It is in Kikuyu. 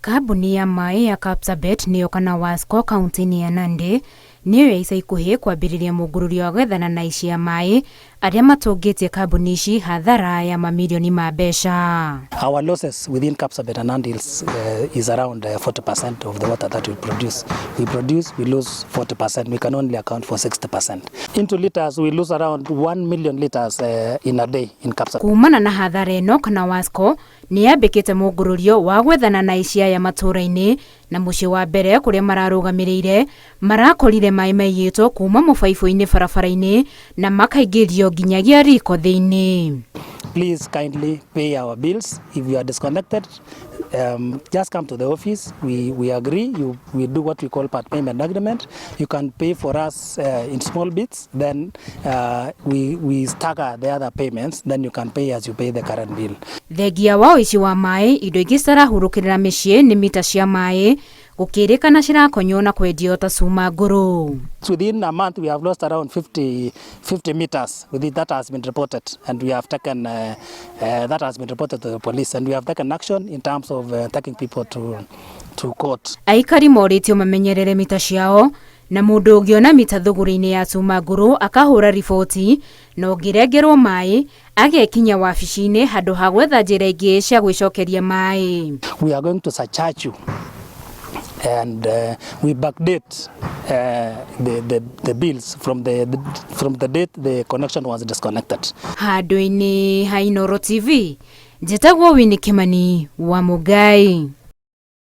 Kambuni ya maĩ ya Kapsabet nĩyo kana Wasco kaunti-inĩ ya Nandi nĩyo ya ica ikuhĩ kwambĩrĩria mũngũrũrio wa gwethana na aici a maĩ arĩa matũngĩtie kambuni ici hathara ya mamirioni ma mbeca. Our losses within Kapsabet and Nandi Hills is around 40% of the water that we produce. We produce, we lose 40%. We can only account for 60%. Into liters, we lose around 1 million liters in a day in Kapsabet. Kumana na hathara ĩno kana Wasco nĩ yambĩkĩte mũngũrũrio wa gwethana na aici aya matũũra-inĩ na mũciĩ wa mbere kũrĩa mararũgamĩrĩire marakorire maĩ maiyĩtwo kuma mũbaibũ-inĩ barabara-inĩ na makaingĩrio nginyagia riko thĩinĩ. Please kindly pay our bills. If you are disconnected, just come to the office. We agree. We do what we call part payment agreement. You can pay for us in small bits. Then we stagger the other payments. Then you can pay as you pay the current bill. Thengia wa ũici wa maĩ, indo ingĩ citarahurũkĩrĩra mĩciĩ nĩ mita cia maĩ gũkĩrĩkana cirakonywo na kwendio ta cuma ngũrũ. Within a month, we have lost around 50 meters. Within that has been reported, and we have taken that has been reported to the police, and we have taken action in terms of taking people to court. Aikari morĩtio mamenyerere mita ciao na mũndũ ũngĩona mita thũgũrĩ-inĩ ya cuma ngũrũ akahũra riboti na ũngĩrengerwo maĩ agekinya wabici-inĩ handũ ha gwetha njĩra ingĩ cia gwĩcokeria maĩ. We are going to surcharge you and we backdate the bills from the date the connection was disconnected. Handũ-inĩ ha Inooro TV, njĩtagwo Winnie Kimani wa Mũngai.